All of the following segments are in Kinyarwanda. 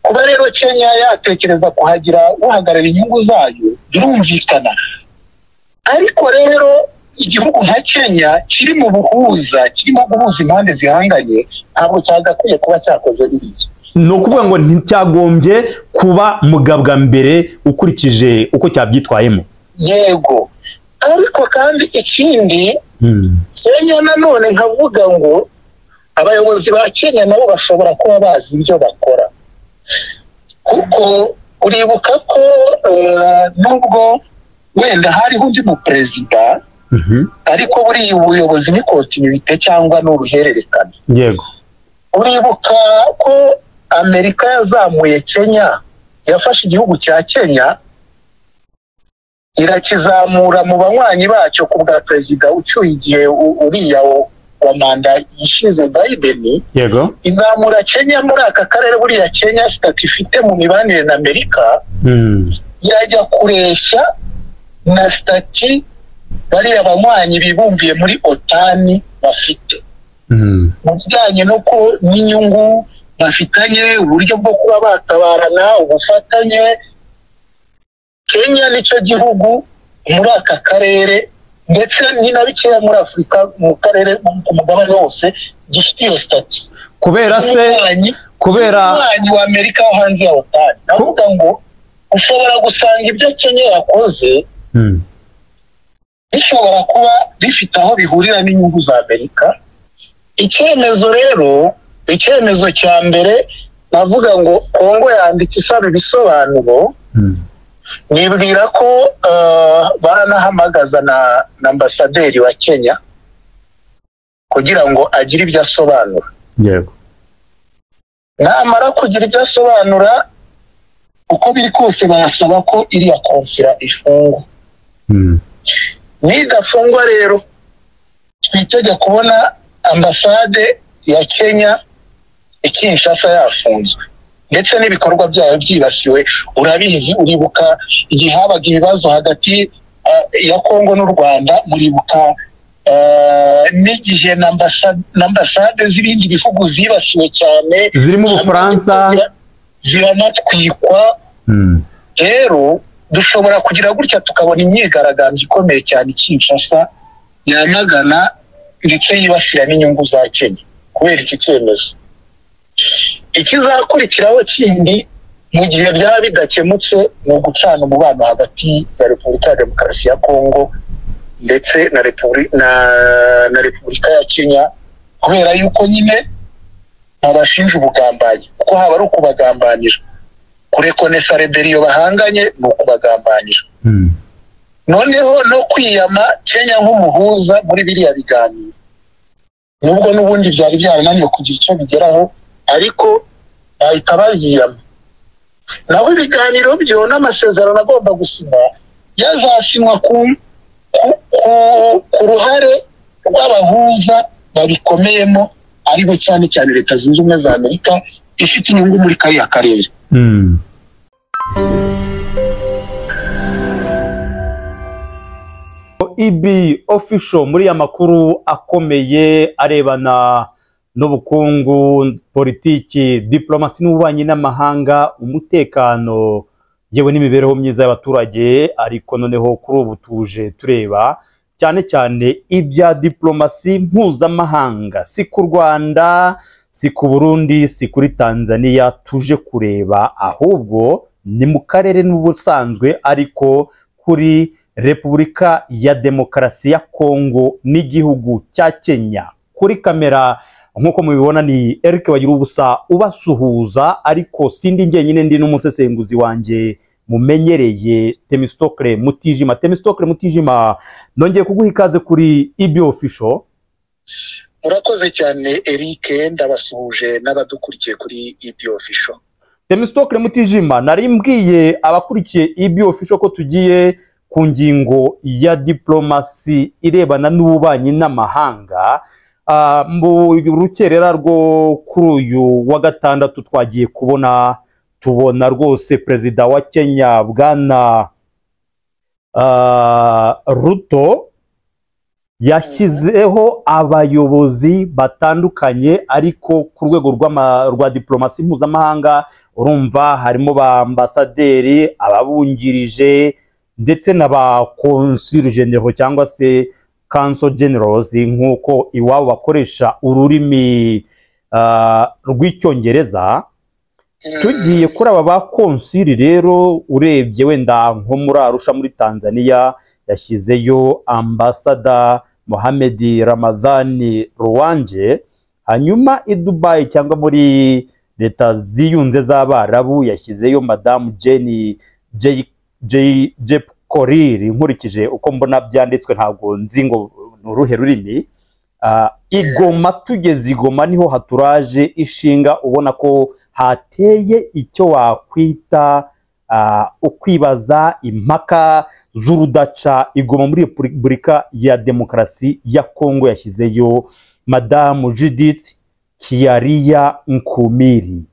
Kuba rero Kenya yatekereza kuhagira uhagarara inyungu zayo birumvikana, ariko rero igihugu nka Kenya kiri mu buhuza, kirimo guhuza impande zihanganye, ntabwo cyagakwiye kuba cyakoze biriya. Ni ukuvuga ngo nticyagombye kuba mugabwa mbere ukurikije uko cyabyitwayemo. Yego, ariko kandi ikindi Kenya nanone nkavuga ngo abayobozi ba Kenya nabo bashobora kuba bazi ibyo bakora, kuko uribuka ko nubwo wenda hariho undi mu perezida, ariko buriya ubuyobozi ni continuité cyangwa n'uruhererekane. Yego, uribuka ko Amerika yazamuye Kenya, yafashe igihugu cya Kenya irakizamura mu banywanyi bacyo ku bwa perezida ucyuye igihe uriya wa manda ishize Biden. Yego, izamura Kenya muri aka karere. Buriya Kenya sitati ifite mu mibanire na Amerika irajya kureshya na sitati bariya banywanyi bibumbiye muri OTAN bafite mu bijyanye no n'inyungu bafitanye, uburyo bwo kuba batabarana, ubufatanye. Kenya nicyo gihugu muri aka karere ndetse ni na bikeya muri Afurika, mu karere, ku mugabane wose gifite iyo sitati. Kubera se kubera umunywanyi wa Amerika wo hanze ya OTAN. Navuga ngo ushobora gusanga ibyo Kenya yakoze bishobora kuba bifite aho bihurira n'inyungu za Amerika. Icyemezo rero, icyemezo cya mbere navuga ngo Kongo yanditse isaba ibisobanuro. Nibwira ko baranahamagaza na ambasaderi wa Kenya kugira ngo agire ibyo asobanura. Yego, namara kugira ibyo asobanura, uko biri kose barasaba ko iriya konsila ifungwa. Nidafungwa rero twitege kubona ambasade ya Kenya i Kinshasa yafunzwe, ndetse n'ibikorwa byayo byibasiwe. Urabizi, uribuka igihe habaga ibibazo hagati ya Kongo n'u Rwanda, muribuka n'igihe na ambasade z'ibindi bihugu zibasiwe cyane, zirimo Ubufaransa, ziranatwikwa. Rero dushobora kugira gutya tukabona imyigaragambyo ikomeye cyane i Kinshasa yamagana ndetse yibasira n'inyungu za Kenya kubera iki cyemezo. Ikizakurikiraho kindi mu gihe byaba bidakemutse ni ugucana umubano hagati ya Repubulika ya Demokarasi ya Kongo ndetse na Repubulika ya Kenya, kubera yuko nyine babashinja ubugambanyi, kuko haba ari ukubagambanira. Kurekonesa rebellion bahanganye ni ukubagambanira. Noneho no kwiyama Kenya nk'umuhuza muri biriya biganiro, nubwo n'ubundi byari byarananiwe kugira icyo bigeraho, ariko bahita bayiyama. Naho ibiganiro byo n'amasezerano agomba gusinywa yazasinywa ku ruhare rw'abahuza babikomeyemo, aribo cyane cyane Leta Zunze Ubumwe za Amerika ifite inyungu muri kariya karere. EB Official muri ya makuru akomeye arebana n'ubukungu, politiki, diplomasi n'ububanyi n'amahanga, umutekano yewe n'imibereho myiza y'abaturage. Ariko noneho kuri ubu tuje tureba cyane cyane ibya diplomasi mpuzamahanga, si ku Rwanda, si ku Burundi, si kuri Tanzania tuje kureba, ahubwo ni mu karere n'ubusanzwe, ariko kuri Repubulika ya Demokarasi ya Kongo n'igihugu cya Kenya. Kuri kamera nk'uko mubibona ni Eric Bagiruwubusa ubasuhuza, ariko sindi njyenyine, ndi n'umusesenguzi wanjye mumenyereye Temistokle Mutijima. Temistokle Mutijima, nongeye kuguha ikaze kuri EB Official. Murakoze cyane Eric, ndabasuhuje n'abadukurikiye kuri EB Official. Temistokle Mutijima, nari mbwiye abakurikiye EB Official ko tugiye ku ngingo ya diplomasi irebana n'ububanyi n'amahanga. Mu rukerera rwo kuri uyu wa gatandatu twagiye kubona tubona rwose perezida wa Kenya bwana Ruto yashyizeho abayobozi batandukanye, ariko ku rwego rwa diplomasi mpuzamahanga, Urumva harimo ba ambasaderi, ababungirije ndetse na ba consul généraux cyangwa se consul generals, nk'uko iwabo bakoresha ururimi rw'Icyongereza. Tugiye kuri aba ba consul rero, urebye wenda nko muri Arusha muri Tanzania yashyizeyo ambasada Mohamed Ramadhani Ruwanje. Hanyuma i Dubai cyangwa muri Leta Ziyunze z'Abarabu yashyizeyo Madamu Jenny J J Jepkorir. Nkurikije uko mbona byanditswe, ntabwo nzi ngo ni uruhe rurimi. Igoma, tugeze Igoma niho haturaje ishinga, ubona ko hateye icyo wakwita ukwibaza, impaka z'urudaca. Igoma muri Repubulika ya Demokarasi ya Kongo yashyizeyo Madamu Judith Kiaria Nkumiri.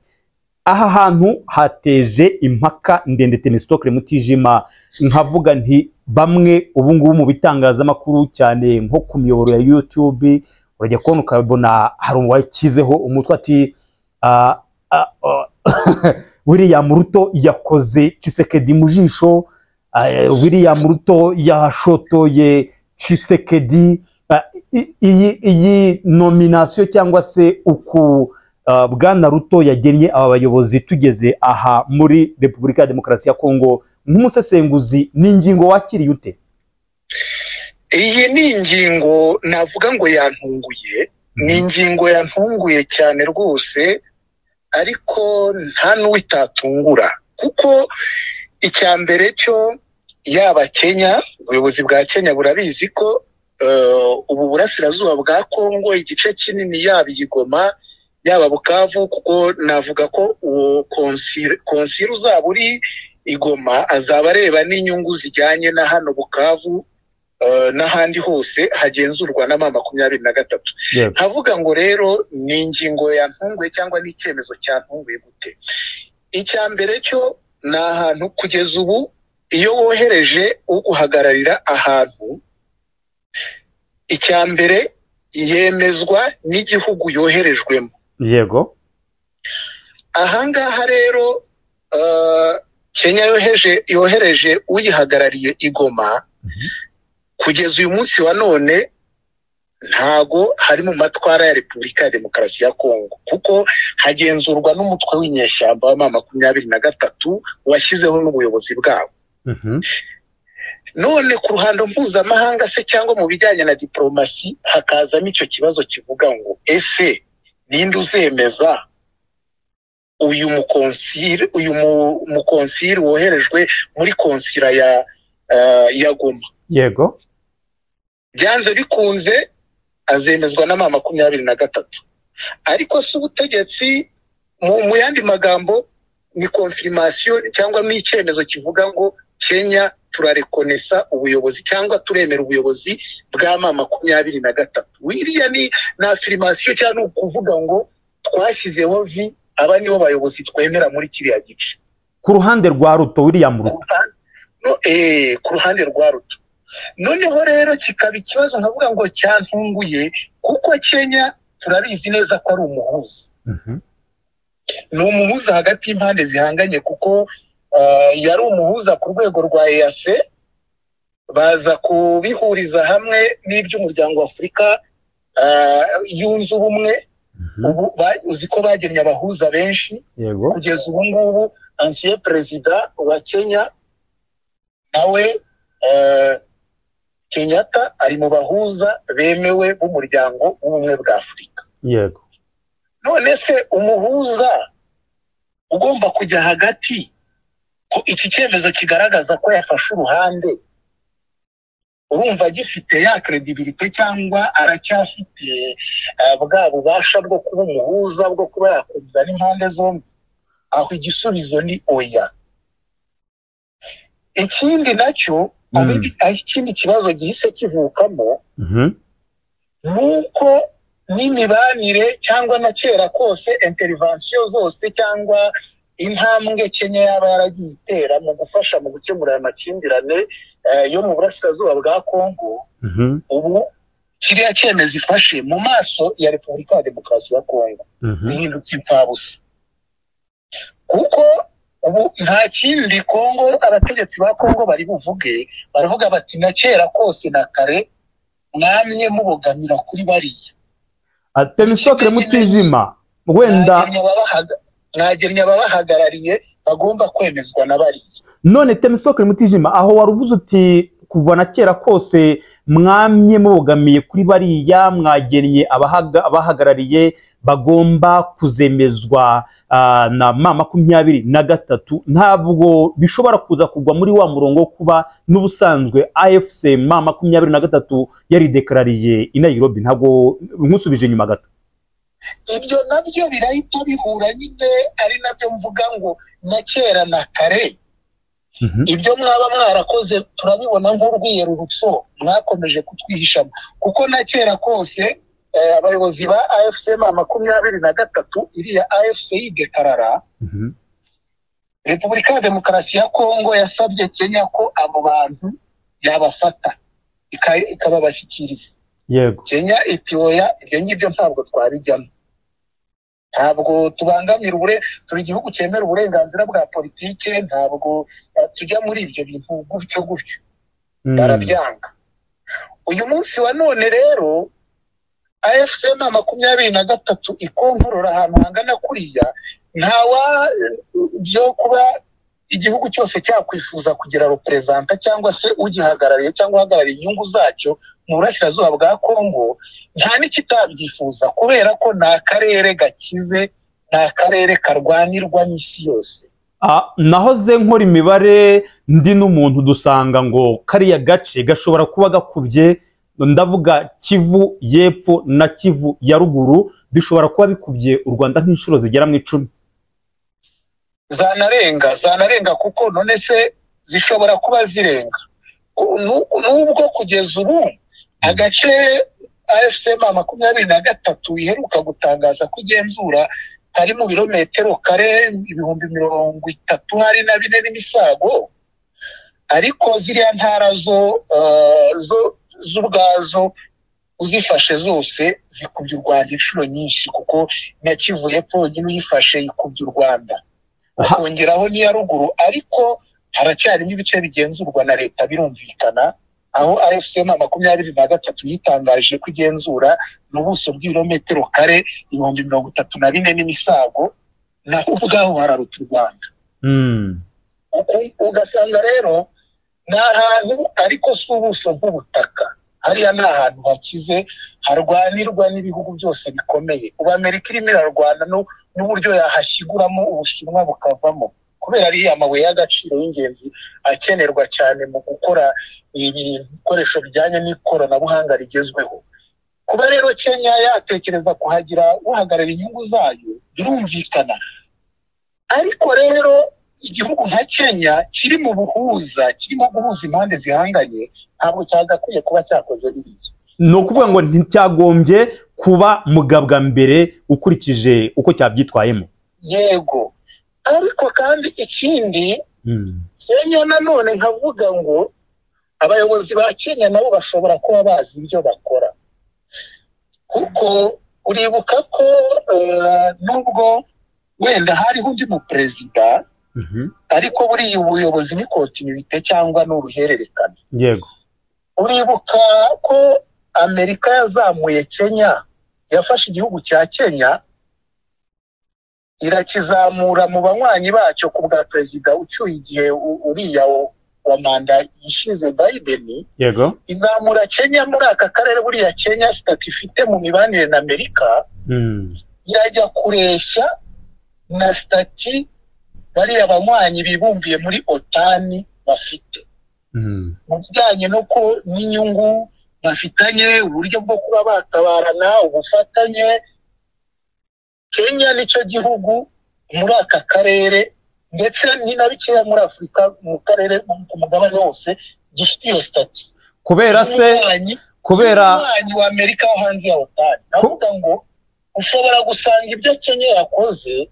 Aha hantu hateje impaka ndende, Temistokle Mutijima. Nkavuga nti bamwe ubu ngubu mu bitangazamakuru, cyane nko ku miyoboro ya YouTube, urajya kubona ukabona hari uwashyizeho umutwe ati "William Ruto yakoze Tshisekedi mu jisho, William Ruto yashotoye Tshisekedi." Iyi nomination cyangwa se uku Bwana Ruto yagennye aba bayobozi, tugeze aha muri Repubulika ya Demokarasi ya Kongo, nk'umusesenguzi ni ingingo wakiriye ute? Iyi ni ingingo navuga ngo yantunguye, ni ingingo yantunguye cyane rwose, ariko nta n'uwitatungura, kuko icya mbere cyo yaba Kenya, ubuyobozi bwa Kenya burabizi ko ubu burasirazuba bwa Kongo igice kinini, yaba Igoma, yaba Bukavu, kuko navuga ko uwo consul uzaba uri Igoma azaba areba n'inyungu zijyanye na hano Bukavu n'ahandi hose hagenzurwa na M23. Nkavuga ngo rero ni ingingo yantunguye cyangwa n'icyemezo cyantunguye gute? Icya mbere cyo ni ahantu kugeza ubu iyo wohereje uguhagararira ahantu, icya mbere yemezwa n'igihugu yoherejwemo. Ahangaha rero Kenya yohereje uyihagarariye Igoma, kugeza uyu munsi wa none ntago hari mu matwara ya Repubulika ya Demokarasi ya Kongo, kuko hagenzurwa n'umutwe w'inyeshyamba wa M23 washyizeho n'ubuyobozi bwabo. None ku ruhando mpuzamahanga se cyangwa mu bijyanye na diplomasi hakazamo icyo kibazo kivuga ngo ese ninde uzemeza uyu muconsul, uyu muconsul woherejwe muri consulat ya Goma? Byanze bikunze azemezwa na M23, ariko si ubutegetsi. Mu yandi magambo ni confirmation cyangwa ni icyemezo kivuga ngo Kenya turarekonesa ubuyobozi cyangwa turemera ubuyobozi bwa M23. Wiriya ni na affirmation cyangwa ni ukuvuga ngo twashyizeho vi aba nibo bayobozi twemera muri kiriya gice. Ku ruhande rwa Ruto, William Ruto. No, ku ruhande rwa Ruto. Noneho rero kikaba ikibazo, nkavuga ngo cyantunguye kuko Kenya turabizi neza ko ari umuhuza, ni umuhuza hagati y'impande zihanganye, kuko yari umuhuza ku rwego rwa EAC, baza kubihuriza hamwe n'iby'umuryango wa Afurika Yunze Ubumwe. Ubu uzi ko bagennye abahuza benshi. Kugeza ubu ngubu ancien perezida wa Kenya nawe Kenyatta ari mu bahuza bemewe b'umuryango w'Ubumwe bwa Afurika. None se umuhuza ugomba kujya hagati, ko iki cyemezo kigaragaza ko yafashe uruhande, urumva gifite ya crédibilité cyangwa aracyafite bwa bubasha bwo kuba umuhuza, bwo kuba yakumva n'impande zombi? Aho igisubizo ni oya. Ikindi nacyo, aho ikindi kibazo gihise kivukamo, ni uko n'imibanire cyangwa na kera kose intervention zose cyangwa intambwe Kenya yaba yaragiye itera mu gufasha mu gukemura aya makimbirane yo mu burasirazuba bwa Kongo, ubu kiriya cyemezo ifashe mu maso ya Repubulika ya Demokarasi ya Kongo zihindutse imfabusa. Kuko ubu nta kindi Kongo, abategetsi ba Kongo bari buvuge, baravuga bati na kera kose na kare mwamye mubogamira kuri bariya. Temistocle Mutijima, wenda mwagennye ababahagarariye bagomba kwemezwa na bariya. None Temistocle Mutijima, aho waruvuze uti kuva na kera kose mwamye mubogamiye kuri bariya, mwagennye abahagarariye bagomba kuzemezwa na M23, ntabwo bishobora kuza kugwa muri wa murongo wo kuba n'ubusanzwe AFC M23 yari dekarariye i Nairobi? Ntabwo nkusubije inyuma gato. Ibyo nabyo birahita bihura nyine, ari nabyo mvuga ngo na kera na kare ibyo mwaba mwarakoze turabibona nk'urwiyerurutso mwakomeje kutwihishamo, kuko na kera kose abayobozi ba AFC M23 iriya AFC yidekarara, Repubulika ya Demokarasi ya Kongo yasabye Kenya ko abo bantu yabafata ikababashyikiriza. Yego. Kenya iti oya, ibyo ngibyo ntabwo twabijyamo, ntabwo tubangamira, turi igihugu cyemera uburenganzira bwa politike, ntabwo tujya muri ibyo bintu gutyo gutyo. Barabyanga. Uyu munsi wa none rero AFC M23 ikontorora ahantu hangana kuriya, ntawa byo kuba igihugu cyose cyakwifuza kugira representa cyangwa se ugihagarariye cyangwa uhagarariye inyungu zacyo mu burasirazuba bwa Kongo, nta n'ikitabyifuza, kubera ko ni akarere gakize, ni akarere karwanirwa n'isi yose. Nahoze nkora imibare ndi n'umuntu, dusanga ngo kariya gace gashobora kuba gakubye, ndavuga Kivu y'epfo na Kivu ya ruguru, bishobora kuba bikubye u Rwanda nk'inshuro zigera mu 10. Zanarenga, kuko none se zishobora kuba zirenga. Nubwo kugeza ubu agace AFC M23 iheruka gutangaza ko igenzura kari mu birometero kare 30,000 hari na 4 n'imisago, ariko ziriya ntara zo z'ubwazo uzifashe zose zikubye u Rwanda inshuro nyinshi, kuko na Kivu y'epfo nyine uyifashe ikubye u Rwanda, ukongeraho n'iya ruguru. Ariko haracyarimo ibice bigenzurwa na leta, birumvikana, aho AFC M23 yitangaje ko igenzura n'ubuso bw'ibirometero kare 34,000 n'imisago, naho ubwaho hararuta u Rwanda. Ugasanga rero ni ahantu, ariko si ubuso bw'ubutaka, hariya ni ahantu hakize harwanirwa n'ibihugu byose bikomeye. Ubu Amerika irimo irarwana n'uburyo yahashyiguramo Ubushinwa bukavamo, kubera ari amabuye y'agaciro y'ingenzi akenerwa cyane mu gukora ibikoresho bijyanye n'ikoranabuhanga rigezweho. Kuba rero Kenya yatekereza kuhagira uhagarara inyungu zayo birumvikana, ariko rero igihugu nka Kenya kiri mu buhuza, kirimo guhuza impande zihanganye, ntabwo cyagakwiye kuba cyakoze biriya. Ni ukuvuga ngo nticyagombye kuba mugabwa mbere ukurikije uko cyabyitwayemo. Yego. Ariko kandi ikindi, Kenya nanone nkavuga ngo abayobozi ba Kenya nabo bashobora kuba bazi ibyo bakora, kuko uribuka ko nubwo wenda hariho undi mu perezida, ariko buriya ubuyobozi ni continuité cyangwa n'uruhererekane. Yego. Uribuka ko Amerika yazamuye Kenya, yafashe igihugu cya Kenya irakizamura mu banywanyi bacyo ku bwa perezida ucyuye igihe uriya wa manda ishize Biden. Yego. Izamura Kenya muri aka karere. Buriya Kenya sitati ifite mu mibanire na Amerika irajya kureshya na sitati bariya banywanyi bibumbiye muri OTAN bafite mu bijyanye no ko n'inyungu bafitanye, uburyo bwo kuba batabarana, ubufatanye. Kenya nicyo gihugu muri aka karere ndetse ni na bikeya muri Afurika, mu karere, ku mugabane wose gifite iyo sitati. Kubera se kubera umunywanyi wa Amerika wo hanze ya OTAN, navuga ngo ushobora gusanga ibyo Kenya yakoze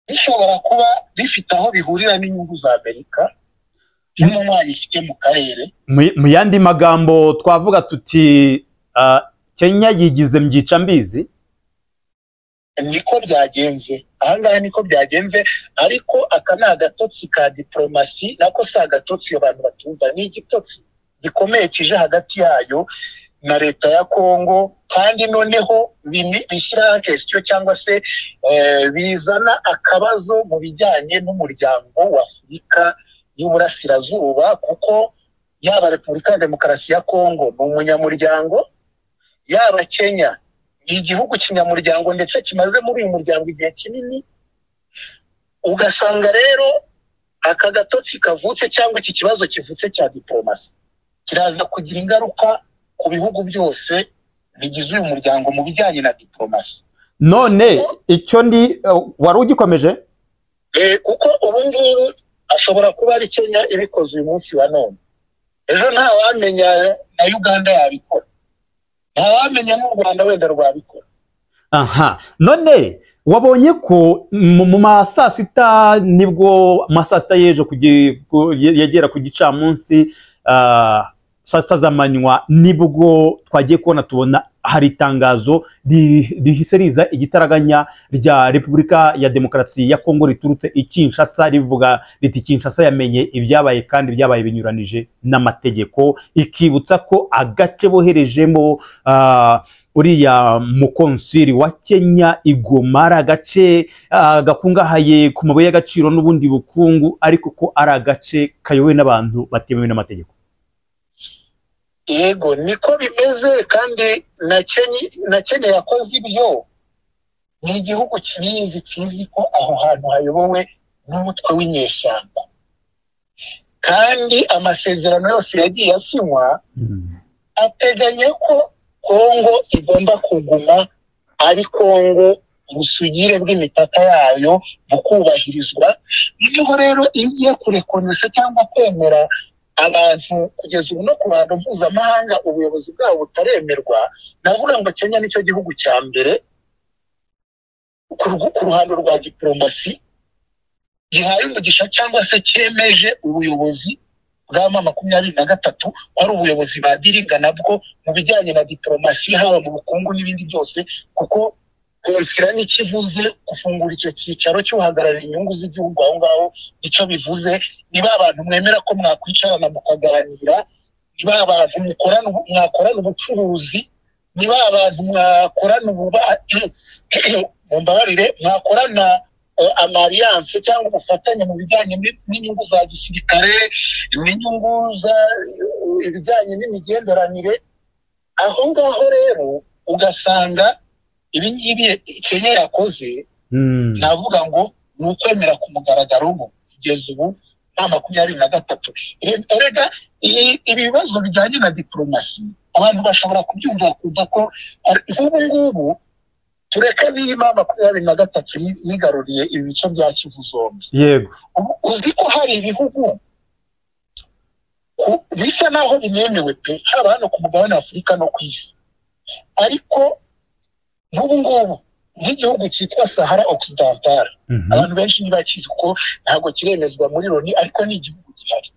bishobora kuba bifite aho bihurira n'inyungu za Amerika n'umunywanyi ifite mu karere. Mu yandi magambo twavuga tuti Kenya yigize mbyicambizi. Niko byagenze ahangaha, niko byagenze. Ariko aka ni agatotsi ka diporomasi, nako si agatotsi abantu batumva, ni igitotsi gikomeye kije hagati yayo na leta ya Kongo, kandi noneho bishyiraho question cyangwa se bizana akabazo mu bijyanye n'umuryango wa Afurika y'Uburasirazuba, kuko yaba Repubulika ya Demokarasi ya Kongo ni umunyamuryango, yaba Kenya ni igihugu kinyamuryango ndetse kimaze muri uyu muryango igihe kinini. Ugasanga rero aka gatotsi kavutse cyangwa iki kibazo kivutse cya diporomasi kiraza kugira ingaruka ku bihugu byose bigize uyu muryango mu bijyanye na diporomasi. None icyo ndi wari ugikomeje? Kuko ubu ngubu ashobora kuba ari Kenya ibikoze uyu munsi wa none, ejo ntawamenya na Uganda yabikora, ntawamenya n'u Rwanda wenda rwabikora. Aha, none wabonye ko mu ma saa sita, nibwo ma saa sita y'ejo yegera ku gicamunsi, saa sita z'amanywa, nibwo twagiye kubona tubona hari itangazo rihise riza igitaraganya rya Repubulika ya Demokarasi ya Kongo riturutse i Kinshasa, rivuga riti Kinshasa yamenye ibyabaye kandi ibyabaye binyuranije n'amategeko, ikibutsa ko agace boherejemo uriya mukonsiri wa Kenya i Goma ari agace gakungahaye ku mabuye y'agaciro n'ubundi bukungu, ariko ko ari agace kayobowe n'abantu batemewe n'amategeko. Yego, niko bimeze. Kandi na Kenya yakoze ibyo, ni igihugu kibizi, kizi ko aho hantu hayobowe n'umutwe w'inyeshyamba, kandi amasezerano yose yagiye asinywa ateganya ko Kongo igomba kuguma ari Kongo, ubusugire bw'imipaka yayo bukubahirizwa. Noneho rero iyo ugiye kurekonesa cyangwa kwemera abantu kugeza ubu no ku ruhando mpuzamahanga ubuyobozi bwabo butaremerwa, navuga ngo Kenya nicyo gihugu cya mbere ku ruhando rwa diporomasi gihaye umugisha cyangwa se cyemeje ubuyobozi bwa M23 ko ari ubuyobozi badiringa nabwo mu bijyanye na diporomasi, haba mu bukungu n'ibindi byose, kuko konsira n'ikivuze gufungura icyo cyicaro cy'uhagararira inyungu z'igihugu aho ngaho icyo bivuze. Niba abantu mwemera ko mwakwicarana mukaganira, niba abantu mwakorana ubucuruzi, niba abantu mwakorana mumbabarire mwakorana amaliance cyangwa ubufatanye mu bijyanye n'inyungu za gisirikare, n'inyungu za ibijyanye n'imigenderanire. Aho ngaho rero ugasanga ibi ngibi Kenya yakoze, navuga ngo ni ukwemera ku mugaragaro ubu kugeza ubu nta 23. Erega ibi bibazo bijyanye na diporomasi abantu bashobora kubyumva bakumva ko nk'ubu ngubu tureke niba 23 yigaruriye ibice bya Kivu zombi. Yego, uzi ko hari ibihugu bisa naho binemewe pe, haba hano ku mugabane wa Afurika no ku isi, ariko nk'ubu ngubu nk'igihugu cyitwa Sahara Occidental, abantu benshi ntibakizi kuko ntabwo kiremezwa muri Loni, ariko ni igihugu gihari.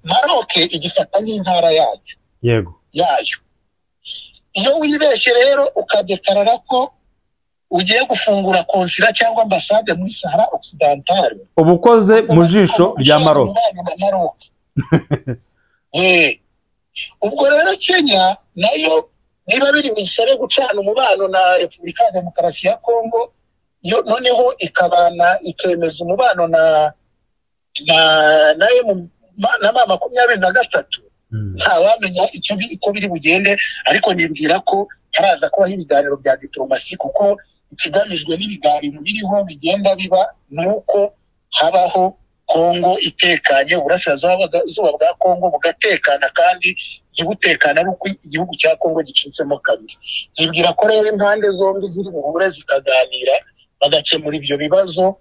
Maroc igifata nk'intara yayo. Yego, yayo. Iyo wibeshye rero ukadekarara ko ugiye gufungura konsila cyangwa ambasade muri Sahara Occidental, uba ukoze mu jisho rya Maroc. Ubwo rero Kenya nayo niba biri busabe gucana umubano na Repubulika ya Demokarasi ya Kongo, yo noneho ikabana ikemeza umubano na M23, ntawamenya icyo uko biri bugende, ariko nibwira ko haraza kubaho ibiganiro bya diplomasi, kuko ikigamijwe n'ibiganiro biriho bigenda biba nuko habaho Kongo itekanye, uburasirazuba bwa Kongo bugatekana, kandi ntibutekana ari uko igihugu cya Kongo gicitsemo kabiri. Nibwira ko rero impande zombi ziri buhure zikaganira bagakemura ibyo bibazo,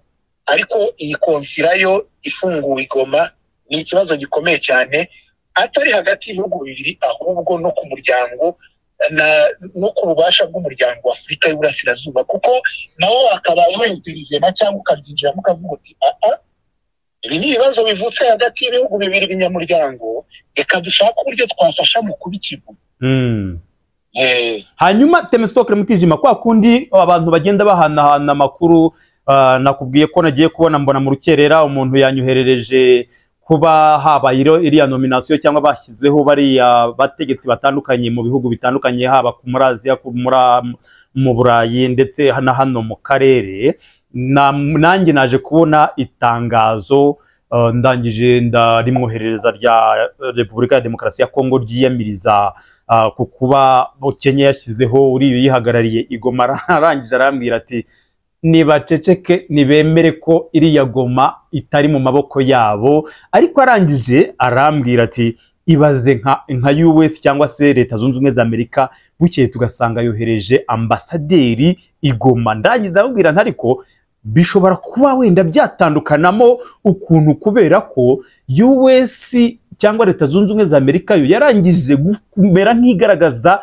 ariko iyi konsila yo ifunguwe i Goma ni ikibazo gikomeye cyane, atari hagati y'ibihugu bibiri ahubwo no ku muryango no ku bubasha bw'umuryango wa Afurika y'Uburasirazuba, kuko nawo wakabaye winterivena cyangwa ukabyinjiramo ukavuga uti aa, ibi ni ibibazo bivutse hagati y'ibihugu bibiri binyamuryango, reka dushake uburyo twafasha mu kubikemura. Hanyuma Temesitoke Mutijima, kwa kundi abantu bagenda bahanahana amakuru, nakubwiye ko nagiye kubona mbona mu rukerera umuntu yanyoherereje kuba habaye iriya nomination cyangwa bashyizeho bariya bategetsi batandukanye mu bihugu bitandukanye, haba muri Aziya, mu Burayi ndetse na hano mu karere. Nanjye naje kubona itangazo, ndangije ndarimwoherereza, rya Repubulika ya Demokarasi ya Kongo ryiyamiriza ku kuba Kenya yashyizeho uriya uyihagarariye i Goma. Arangije arambwira ati nibaceceke, nibemere ko iriya Goma itari mu maboko yabo. Ariko arangije arambwira ati ibaze nka US cyangwa se Leta Zunze Ubumwe za Amerika, bukeye tugasanga yohereje ambasaderi i Goma. Ndangiza ndamubwira nti ariko bishobora kuba wenda byatandukanamo ukuntu, kubera ko US cyangwa Leta Zunze Ubumwe za Amerika yo yarangije kumera nk'igaragaza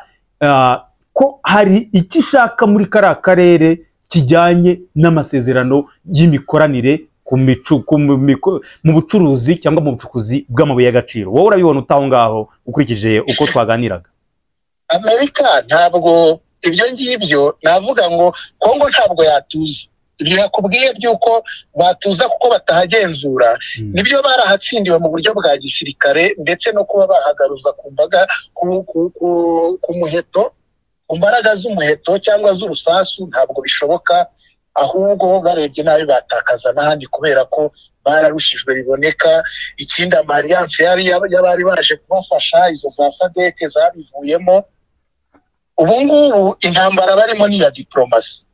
ko hari icyo ishaka muri kariya karere kijyanye n'amasezerano y'imikoranire ku micu, ku miko- mu bucuruzi cyangwa mu bucukuzi bw'amabuye y'agaciro. Wowe urabibona utaho ngaho ukurikije uko twaganiraga? Amerika ntabwo ibyo ngibyo, navuga ngo Kongo ntabwo yatuza. Ibyo yakubwiye by'uko batuza kuko batahagenzura, nibyo, barahatsindiwe mu buryo bwa gisirikare, ndetse no kuba bahagaruza ku mbaga ku muheto, ku mbaraga z'umuheto cyangwa z'urusasu, ntabwo bishoboka. Ahubwo barebye nabi batakaza n'ahandi, kubera ko bararushijwe biboneka. Ikindi, ama alliance yari y'abari baje kubafasha, izo za SADC zabivuyemo. Ubu ngubu intambara barimo ni iya diporomasi,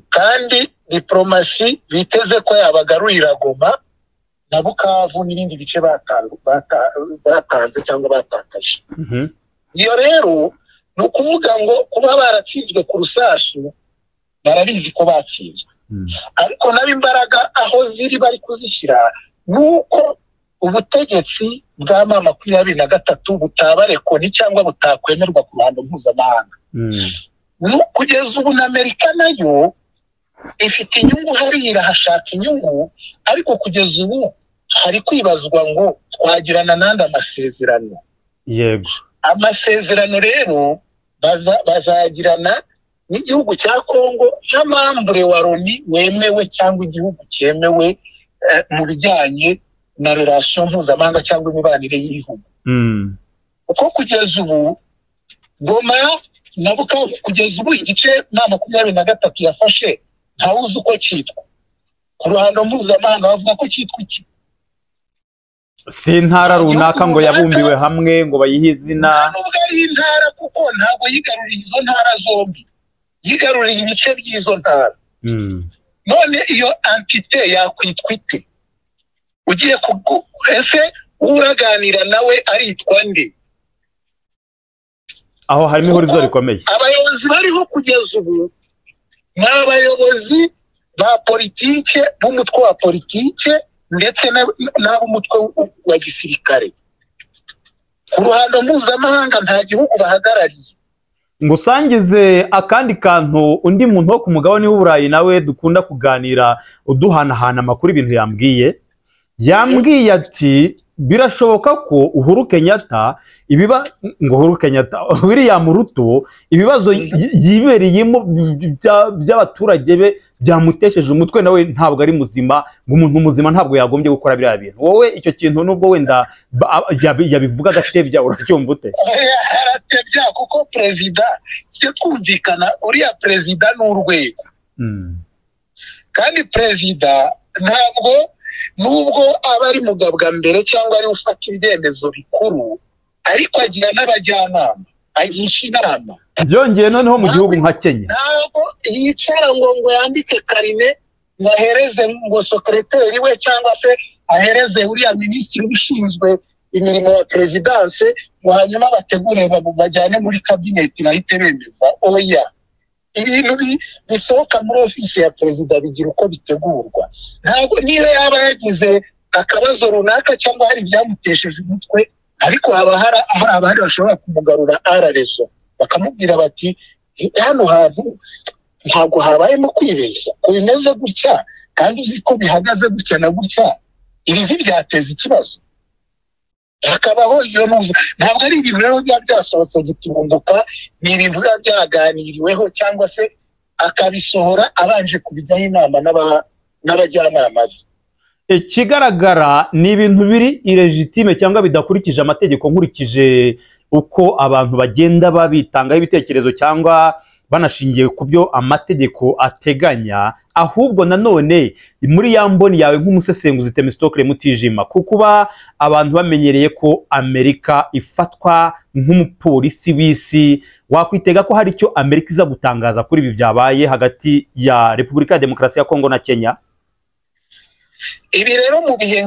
kandi diporomasi biteze ko yabagarurira Goma na Bukavu n'ibindi bice batanze cyangwa batakaje. Iyo rero ni ukuvuga ngo kuba baratsinzwe ku rusasu, barabizi ko batsinzwe, ariko nabo imbaraga aho ziri bari kuzishyira ni uko ubutegetsi bwa M23 butabarekoni cyangwa butakwemerwa ku ruhando mpuzamahanga. Kugeza ubu na Amerika nayo ifite inyungu hariya, irahashaka inyungu, ariko kugeza ubu hari kwibazwa ngo twagirana n'andi amasezerano. Amasezerano rero bazagirana n'igihugu cya Kongo nka membre wa Loni wemewe cyangwa igihugu cyemewe mu bijyanye na relation mpuzamahanga cyangwa imibanire y'ibihugu. Kuko kugeza ubu Goma na Bukavu, kugeza ubu igice M23 yafashe, ntawuzi uko cyitwa ku ruhando mpuzamahanga. Bavuga ko cyitwa iki? Si intara runaka ngo yabumbiwe hamwe ngo bayihe izina. Nta nubwo ari intara, kuko ntabwo yigaruriye izo ntara zombi, yigaruriye ibice by'izo ntara. None iyo entité yakwitwa ite? Ugiye ese uraganira nawe aritwa nde? Aho harimo ihurizo rikomeye. Abayobozi bariho kugeza ubu ni abayobozi ba politike b'umutwe wa politike ndetse n'ab'umutwe wa gisirikare. Ku ruhando mpuzamahanga nta gihugu bahagarariye. Ngusangize akandi kantu, undi muntu wo ku mugabane w'Uburayi nawe dukunda kuganira, uduhanahana amakuru, ibintu yambwiye ati birashoboka ko Uhuru Kenyatta ibiba ngo Uhuru Kenyatta, William Ruto, ibibazo yibereyemo by'abaturage be byamutesheje umutwe, nawe ntabwo ari muzima, ngo umuntu muzima ntabwo yagombye gukora biriya bintu. Wowe icyo kintu, nubwo wenda yabivuga agatebya, uracyumva ute? Aratebya, kuko perezida, tujye twumvikana, uriya perezida ni urwego, kandi perezida ntabwo, nubwo aba ari mugabwa mbere cyangwa ari ufata ibyemezo bikuru, ariko agira n'abajyanama agisha inama. Byongeye noneho mu gihugu nka Kenya. Ntabwo yicara ngo yandike carnet ngo ahereze ngo secrétaire we cyangwa se ahereze uriya minisitiri ushinzwe imirimo ya perezidanse, ngo hanyuma bategure bajyane muri cabinet bahite bemeza. Oya, ibintu bisohoka muri ofisi ya perezida bigira uko bitegurwa. Ntabwo niyo yaba yagize akabazo runaka cyangwa hari ibyamutesheje umutwe, ariko haba hari abandi bashobora kumugarura à la raison, bakamubwira bati hano hantu ntabwo habayemo kwibeshya ko bimeze gutya, kandi uzi ko bihagaze gutya na gutya, ibi ntibyateza ikibazo? Hakabaho iyo nuza. Ntabwo ari ibintu rero biba byasohotse gitumbuka, ni ibintu biba byaganiriweho cyangwa se akabisohora abanje kubijyaho inama n'abajyanama be. Ikigaragara ni ibintu biri illégitime cyangwa bidakurikije amategeko, nkurikije uko abantu bagenda babitangaho ibitekerezo cyangwa banashingiye ku byo amategeko ateganya. Ahubwo nanone muri ya mboni yawe nk'umusesenguzi Temistokle Mutijima, kuko uba abantu bamenyereye ko Amerika ifatwa nk'umupolisi w'isi, wakwitega ko hari icyo Amerika iza gutangaza kuri ibi byabaye hagati ya Repubulika ya Demokarasi ya Kongo na Kenya? Ibi rero mu bihe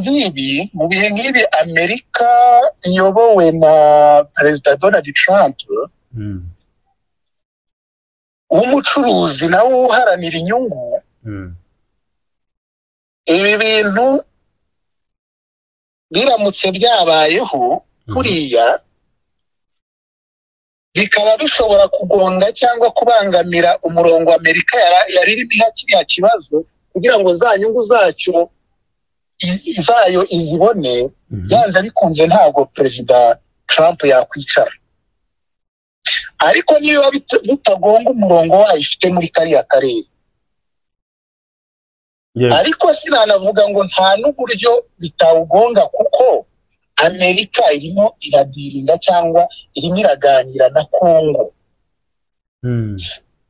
nk'ibi Amerika iyobowe na Perezida Donald Trump w'umucuruzi nawe uharanira inyungu, ibi bintu biramutse byabayeho kuriya, bikaba bishobora kugonga cyangwa kubangamira umurongo Amerika yari irimo iha kiriya kibazo kugira ngo za nyungu zacyo zayo izibone, byanze bikunze ntabwo Perezida Trump yakwicara. Ariko niba bitagonga umurongo wayo ifite muri kariya karere, ariko sinanavuga ngo nta n'uburyo bitawugonga, kuko Amerika irimo iradealinga cyangwa irimo iraganira na Kongo.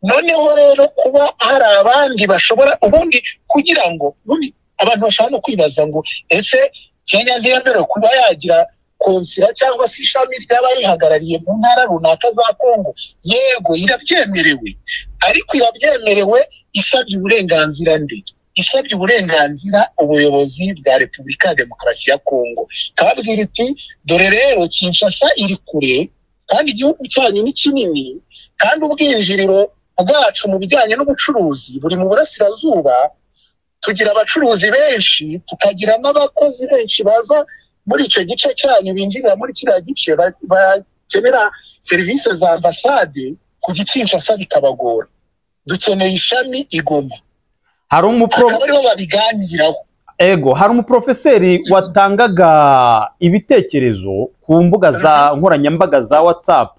Noneho rero kuba hari abandi bashobora ubundi kugira ngo ubundi abantu bashobora no kwibaza ngo: ese Kenya ntiyemerewe kuba yagira konsila cyangwa se ishami ryaba rihagarariye mu ntara runaka za Kongo? Yego, irabyemerewe, ariko irabyemerewe isabye uburenganzira nde? Isabye uburenganzira ubuyobozi bwa Repubulika ya Demokarasi ya Kongo, kabwira iti: dore rero Kinshasa iri kure, kandi igihugu cyanyu ni kinini, kandi ubwinjiriro bwacu mu bijyanye n'ubucuruzi buri mu burasirazuba. Tugira abacuruzi benshi, tukagira n'abakozi benshi baza muri icyo gice cyanyu, binjirira muri kiriya gice, bakenera serivisi za ambasade ku Kinshasa bikabagora. Dukeneye ishami i Goma. Hari umupro Akaba aribo babiganiraho. Ego, hari umuprofeseri watangaga ibitekerezo ku mbuga za nkoranyambaga za WhatsApp,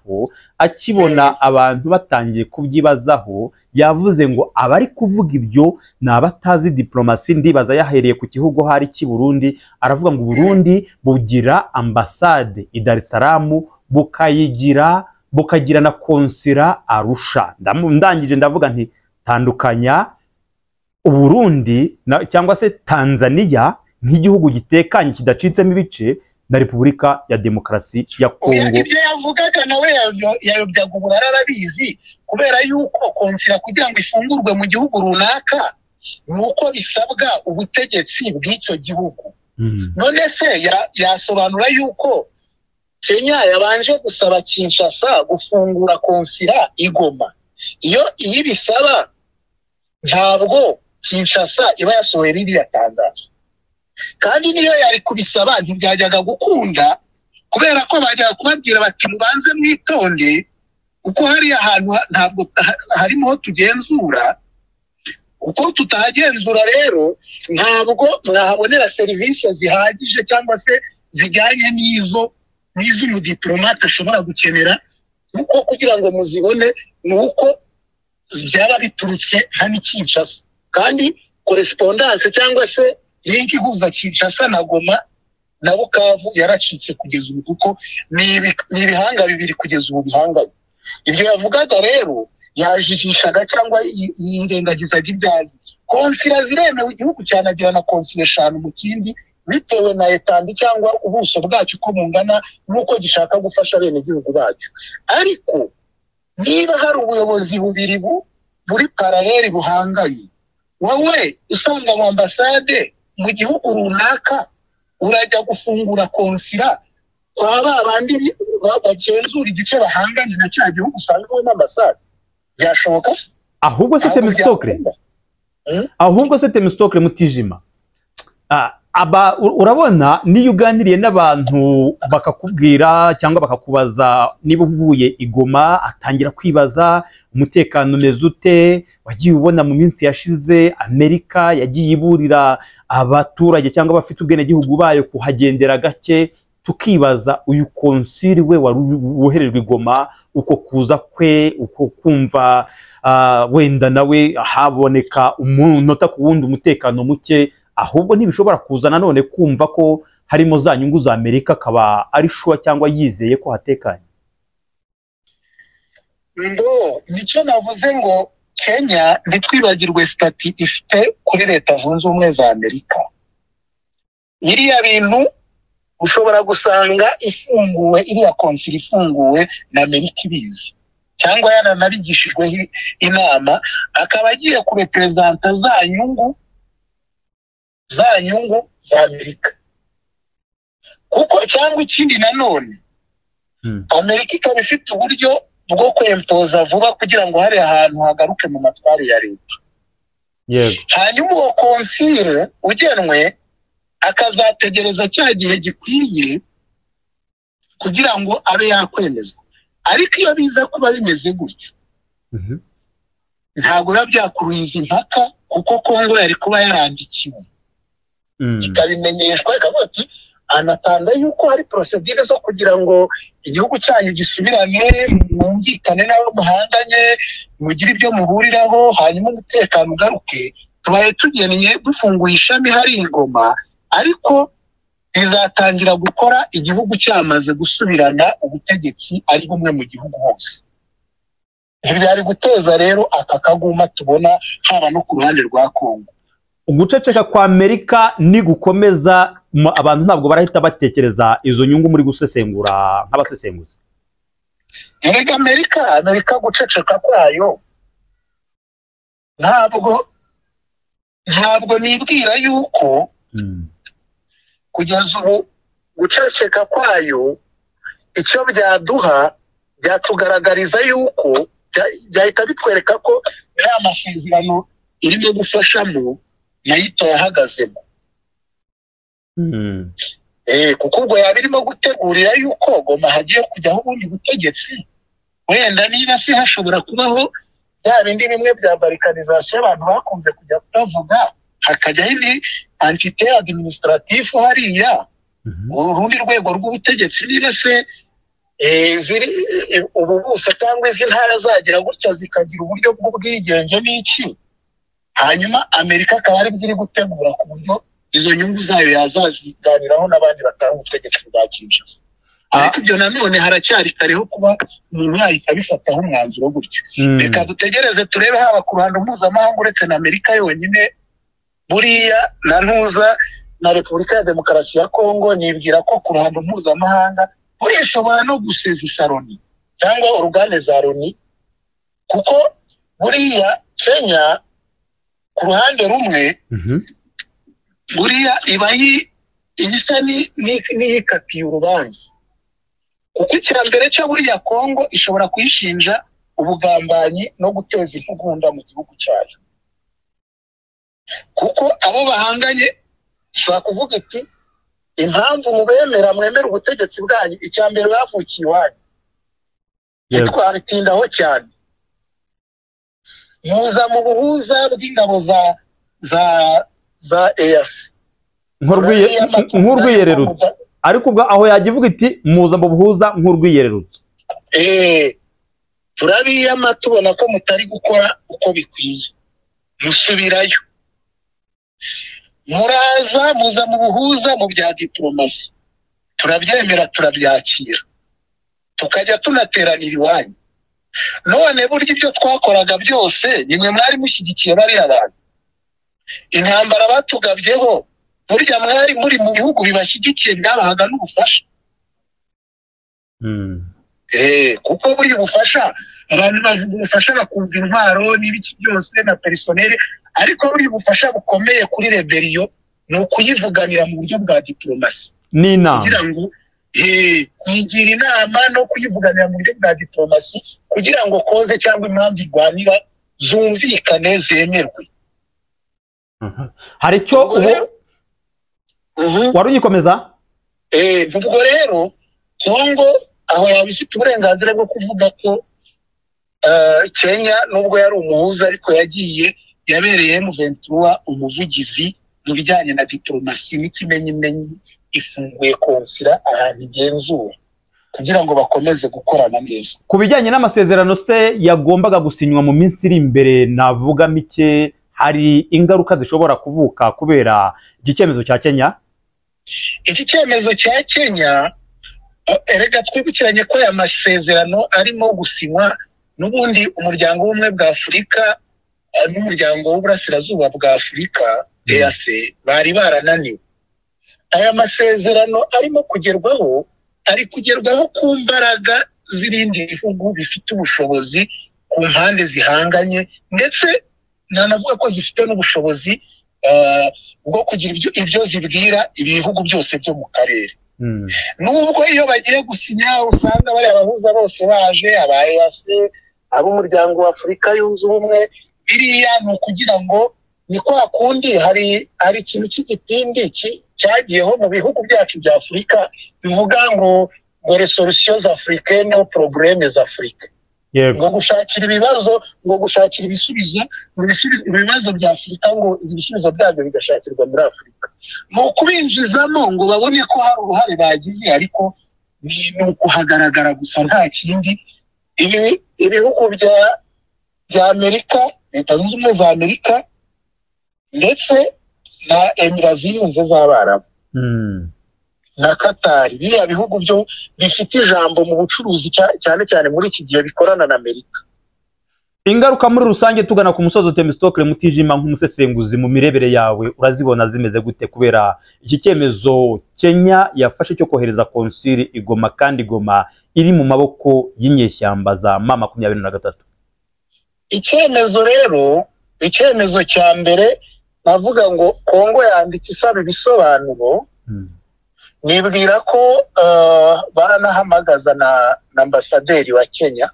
akibona abantu batangiye kubyibazaho, yavuze ngo abari kuvuga ibyo ni abatazi diplomasi. Ndibaza yahereye ku gihugu hari cy'i Burundi, aravuga ngo Burundi bugira ambasade i Dar es Salaam, bukayigira, bukagira na konsila Arusha. Ndangije ndavuga nti: tandukanya Uburundi cyangwa se Tanzania nk'igihugu gitekanye kidacitsemo ibice na Repubulika ya Demokarasi ya Oya, Kongo. Ibyo yavugaga nawe yayobyaga uburara, arabizi, kubera yuko konsila kugira ngo ifungurwe mu gihugu runaka ni uko bisabwa ubutegetsi bw'icyo gihugu. None se yasobanura yuko Kenya yabanje gusaba Kinshasa gufungura konsila i Goma? Iyo ibisaba, ntabwo Kinshasa iba yasohoye ririya tangazo. Kandi niyo yari kubisaba ntibyajyaga gukunda, kubera ko bajyaga kubabwira bati: mubanze mwitonde, kuko hariya hantu ntabwo harimo ho tugenzura. Uko tutahagenzura rero, ntabwo mwahabonera serivisi zihagije cyangwa se zijyanye n'izo umudiplomate ashobora gukenera, kuko kugira ngo muzibone ni uko byaba biturutse hano i Kinshasa, kandi correspondance cyangwa se link ihuza Kinshasa na Goma na Bukavu yaracitse kugeza ubu, kuko ni ibihanga bibiri kugeza ubu bihanganye. Ibyo yavugaga rero yajijishaga cyangwa yirengagizaga ibyazi. Konsila ziremewe, igihugu cyanagira na konsila eshanu mu kindi, bitewe na étendue cyangwa ubuso bwacyo uko bungana n'uko gishaka gufasha abenegihugu bacyo. Ariko niba hari ubuyobozi bubiri buri parallèle buhanganye, wowe usanga mu ambasade mu gihugu runaka urajya gufungura konsila kwa ba bandi bagenzura igice bahanganye na cya gihugu usanga n'ambasade? Byashoboka se? Ahubwo se Ntabwo Temistokle byakunda. Ahubwo se Temistokle Mutijima, aba urabona niyo uganiriye n'abantu bakakubwira cyangwa bakakubaza niba uvuye i Goma, atangira kwibaza umutekano umeze ute. Wagiye ubona mu minsi yashize Amerika yagiye iburira abaturage cyangwa abafite ubwenegihugu bayo kuhagendera gake. Tukibaza uyu consul we wari woherejwe i Goma, uko kuza kwe, uko kumva wenda nawe haboneka umunota ku wundi umutekano muke, ahubwo ntibishobora kuza nanone kumva ko harimo za nyungu za Amerika, akaba ari sure cyangwa yizeye ko hatekanye? Ndo nicyo navuze ngo Kenya, ntitwibagirwe statut ifite kuri Leta Zunze Ubumwe za Amerika. Biriya bintu ushobora gusanga ifunguwe, iriya consulat ifunguwe na Amerika ibizi cyangwa yaranabigishijweho inama, akaba agiye kureperezanta za nyungu za Amerika. Kuko cyangwa ikindi nanone, Amerika ikaba ifite uburyo bwo kwempoza vuba kugira ngo hari ahantu hagaruke mu matware ya leta. Hanyuma uwo consul ugenwe akazategereza cya gihe gikwiye kugira ngo abe yakwemezwa. Ariko iyo biza kuba bimeze gutyo, ntabwo biba byakuruye izi mpaka, kuko Kongo yari kuba yarandikiwe, ikabimenyeshwa, ikavuga ati: "Anatanda yuko hari procédure zo kugira ngo igihugu cyanyu gisubirane, mwumvikane n'abo muhanganye, mugire ibyo muhuriraho, hanyuma umutekano ugaruke. Tubaye tugennye, dufunguye ishami hari i Goma, ariko rizatangira gukora igihugu cyamaze gusubirana ubutegetsi ari bumwe mu gihugu hose." Ntibyari guteza rero aka kaguma tubona haba no ku ruhande rwa Kongo. Uguceceka kwa Amerika nigukomeza, abantu ntabwo barahita batekereza izo nyungu muri gusesengura nk'abasesenguzi? Erega Amerika guceceka kwayo, ntabwo nibwira yuko kugeza ubu guceceka kwayo icyo byaduha, byatugaragariza yuko byahita bitwereka ko ya masezerano irimo gufashamo nayo itayahagazemo. Kuko ubwo yaba irimo gutegurira yuko Goma hagiye kujyaho ubundi butegetsi. Wenda niba se hashobora kubaho bya bindi bimwe bya balkanisation abantu bakunze kujya bavuga, hakajyaho indi entité administrative hariya, urundi rwego rw'ubutegetsi, niba se ziri ubu buso cyangwa izi ntara zagira gutya zikagira uburyo bw'ubwigenge n'iki, hanyuma Amerika akaba ari byo iri gutegura ku buryo izo nyungu zayo yazaziganiraho n'abandi batanga ubutegetsi bwa Kinshasa. Ariko ibyo nanone haracyari kare ho kuba umuntu yahita abifataho umwanzuro gutyo. Reka dutegereze turebe, haba ku ruhando mpuzamahanga, uretse na Amerika yonyine, buriya na ntuza na Repubulika ya Demokarasi ya Kongo, nibwira ko ku ruhando mpuzamahanga buriya ishobora no gusezisa Loni cyangwa organes za Loni, kuko buriya Kenya ku ruhande rumwe buriya iba ibisa n'iyikatiye urubanza, kuko icya mbere cyo buriya Kongo ishobora kuyishinja ubugambanyi no guteza intugunda mu gihugu cyayo, kuko abo bahanganye ishobora kuvuga iti: "Impamvu mubemera, mwemera ubutegetsi bwanyu, icya mbere bavukiye iwanyu, ntitwabitindaho cyane, muza mu buhuza bw'ingabo za EAC." Nk'urwiyererutso. Ariko ubwo aho yajya ivuga iti: "Muza mu buhuza nk'urwiyererutso." Turabiyama, tubona ko mutari gukora uko bikwiye, musubirayo, muraza muza mu buhuza mu bya diporomasi, turabyemera, turabyakira, tukajya tunateranira iwanyu. None burya ibyo twakoraga byose nimwe mwari mushyigikiye bariya bantu? Intambara batugabyeho, burya mwari muri mu bihugu bibashyigikiye, byabahaga n'ubufasha?" Kuko buriya ubufasha, abantu bavuga ubufasha bakumva intwaro n'ibiki byose na personnel, ariko buriya ubufasha bukomeye kuri rébellion ni ukuyivuganira mu buryo bwa diporomasi n'inama, kugira ngo kuyigira inama no kuyivuganira mu buryo bwa diporomasi, kugira ngo cause cyangwa impamvu irwanira zumvikane, zemerwe. Hari icyo wari ugikomeza? Ubwo rero Kongo aho yaba ifite uburenganzira bwo kuvuga ko Kenya, nubwo yari umuhuza, ariko yagiye yabereye M23 umuvugizi. mu bijyanye na diplomasi n'ikimenyimenyi ifunguye konsira ahantu igenzura kugira ngo bakomeze gukorana neza. Ku bijyanye n'amasezerano se yagombaga gusinywa mu minsi iri imbere, navuga mike, hari ingaruka zishobora kuvuka kubera iki cyemezo cya Kenya? Iki cyemezo cya Kenya, erega twibukiranye ko aya masezerano arimo gusinywa n'ubundi umuryango w'ubumwe bwa Afurika n'umuryango w'uburasirazuba bwa Afurika EAC bari barananiwe. Aya masezerano arimo kugerwaho, ari kugerwaho ku mbaraga z'ibindi bihugu bifite ubushobozi ku mpande zihanganye, ndetse nanavuga ko zifite n'ubushobozi bwo kugira ibyo zibwira ibihugu byose byo mu karere. Nubwo iyo bagiye gusinya usanga bari abahuza bose baje, aba EAC, ab'umuryango wa Afurika yunze ubumwe, biriya ni ukugira ngo ni kwa kundi hari ikintu cy'igipindi cyagiyeho mu bihugu byacu bya Afurika bivuga ngo resolutions africaines aux problèmes africains, ngo gushakira ibibazo, ngo gushakira ibisubizo mu bibazo bya Afurika, ngo ibisubizo byabyo bigashakirwa muri Afurika. Ni ukubinjizamo ngo babone ko hari uruhare bagize, ariko ni ukuhagaragara gusa nta kindi. Ibihugu bya Amerika, Leta Zunze Ubumwe za Amerika ndetse na Emira Ziyunze z'Abarabu na Katari, biriya bihugu byo bifite ijambo mu bucuruzi cyane cyane muri iki gihe bikorana na Amerika. Ingaruka muri rusange tugana ku musozo, Temistokle Mutijima, nk'umusesenguzi mu mirebere yawe urazibona zimeze gute kubera iki cyemezo Kenya yafashe cyo kohereza konsili i Goma, kandi Goma iri mu maboko y'inyeshyamba za M23? Icyemezo rero, icyemezo cya mbere navuga ngo Kongo yanditse isaba ibisobanuro. Nibwira ko baranahamagaza na ambasaderi wa Kenya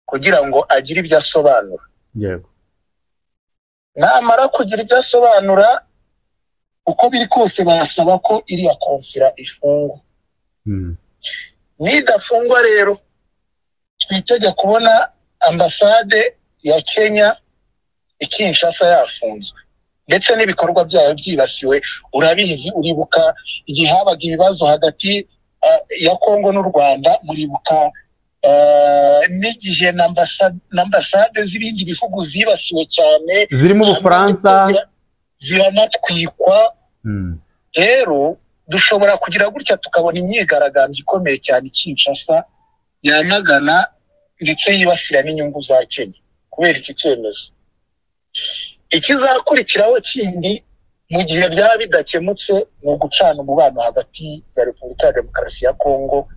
kugira ngo agire ibyo asobanura. Yego. Namara kugira ibyo asobanura, uko biri kose barasaba ko iriya konsira ifungwa. Nidafungwa rero twitege kubona ambasade ya Kenya i Kinshasa yafunzwe, ndetse n'ibikorwa byayo byibasiwe. Urabizi, uribuka igihe habaga ibibazo hagati ya Kongo n'u Rwanda, muribuka n'igihe n'ambasade z'ibindi bihugu zibasiwe cyane, zirimo Ubufaransa, ziranatwikwa. Rero dushobora kugira gutya tukabona imyigaragambyo ikomeye cyane i Kinshasa yamagana ndetse yibasira n'inyungu za Kenya kubera iki cyemezo. Ikizakurikiraho kindi mu gihe byaba bidakemutse ni ugucana umubano hagati ya Repubulika ya Demokarasi ya Kongo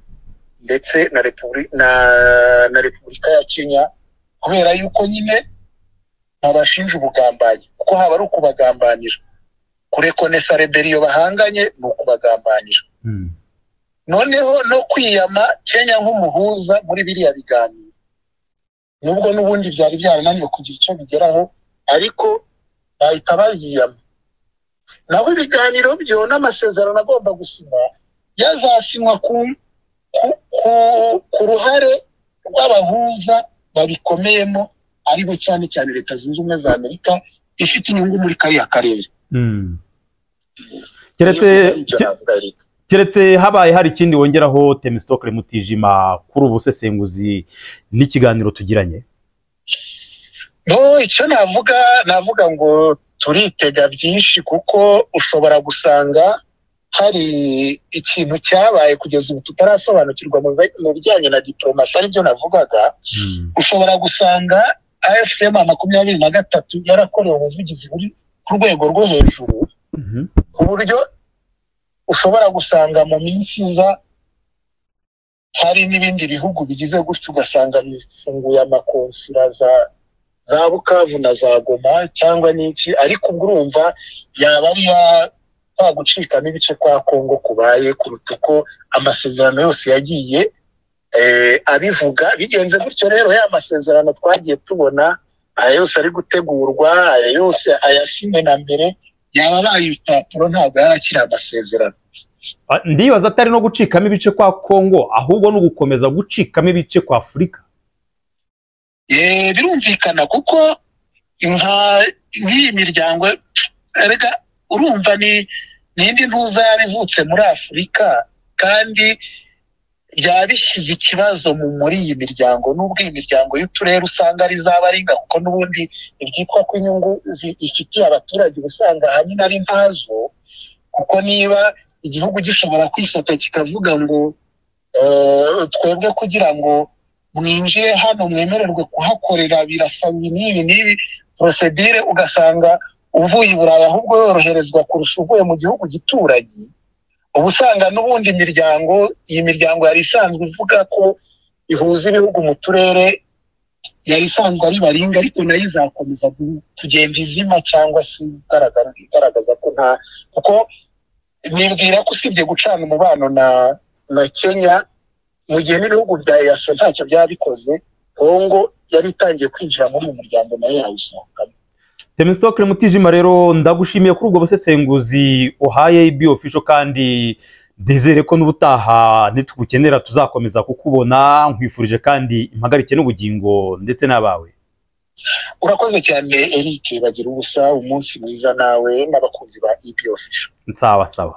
ndetse na Repubulika ya Kenya, kubera yuko nyine babashinja ubugambanyi, kuko haba ari ukubagambanira. Kurekonesa rebellion bahanganye ni ukubagambanira. Noneho no kwiyama Kenya nk'umuhuza muri biriya biganiro, nubwo n'ubundi byari byarananiwe kugira icyo bigeraho, ariko bahita bayiyama. Naho ibiganiro byo n'amasezerano agomba gusinywa yazasinywa ku ruhare rw'abahuza babikomeyemo, aribo cyane cyane Leta Zunze Ubumwe za Amerika ifite inyungu muri kariya karere. Keretse habaye hari ikindi wongeraho, Temistokle Mutijima, kuri ubusesenguzi n'ikiganiro tugiranye? No, icyo navuga ngo turitega byinshi, kuko ushobora gusanga hari ikintu cyabaye kugeza ubu tutarasobanukirwa mu bijyanye na diplomasi, aribyo navugaga. Ushobora gusanga AFC M23 yarakorewe ubuvugizi buri ku rwego rwo hejuru, ku buryo ushobora gusanga mu minsi iza hari n'ibindi bihugu bigize gutyo, ugasanga bifunguye amakonsira za Bukavu na za Goma cyangwa n'iki, ariko ubwo urumva yaba ari kwa gucikamo ibice kwa Kongo kubaye kuruta uko amasezerano yose yagiye abivuga. Bigenze gutyo rero, ya masezerano twagiye tubona aya yose ari gutegurwa, aya yose ayasinywe na mbere, yaba abaye ibipapuro, ntabwo yarakiri amasezerano. Ndibaza atari no gucikamo ibice kwa Kongo, ahubwo no gukomeza gucikamo ibice kwa Afurika. Birumvikana, kuko nk'iyi miryango Erega urumva ni n'indi ntuza yaba ivutse muri Afurika, kandi byaba bishyize ikibazo muri iyi miryango, n'ubwo iyi miryango y'uturere usanga ari iz'abaringa, kuko n'ubundi ibyitwa ko inyungu ifitiye abaturage uba usanga ahanini ari ntazo, kuko niba igihugu gishobora kwifata kikavuga ngo twebwe kugira ngo mwinjire hano mwemererwe kuhakorera birasaba ibi n'ibi n'ibi porosedire, ugasanga uvuye i Burayi ahubwo yoroherezwa kurusha uvuye mu gihugu gituranyi. Uba usanga n'ubundi imiryango, iyi miryango yari isanzwe ivuga ko ihuza ibihugu mu turere, yari isanzwe ari baringa, ariko nayo izakomeza kugenda izima cyangwa se igaragaza ko nta, kuko nibwira ko usibye gucana umubano na Kenya, mu gihe n'ibihugu bya EAC ntacyo byaba bikoze, Kongo yari itangiye kwinjira muri uyu muryango nayo yawusohokamo. Temistokle Mutijima, rero ndagushimiye kuri ubwo busesenguzi uhaye AB Official, kandi ndizere ko n'ubutaha nitugukenera tuzakomeza kukubona. Nkwifurije kandi impagarike n'ubugingo ndetse n'abawe. Urakoze cyane Eric, bagira ubusa, umunsi mwiza nawe n'abakunzi ba AB Official. Nsawa sawa.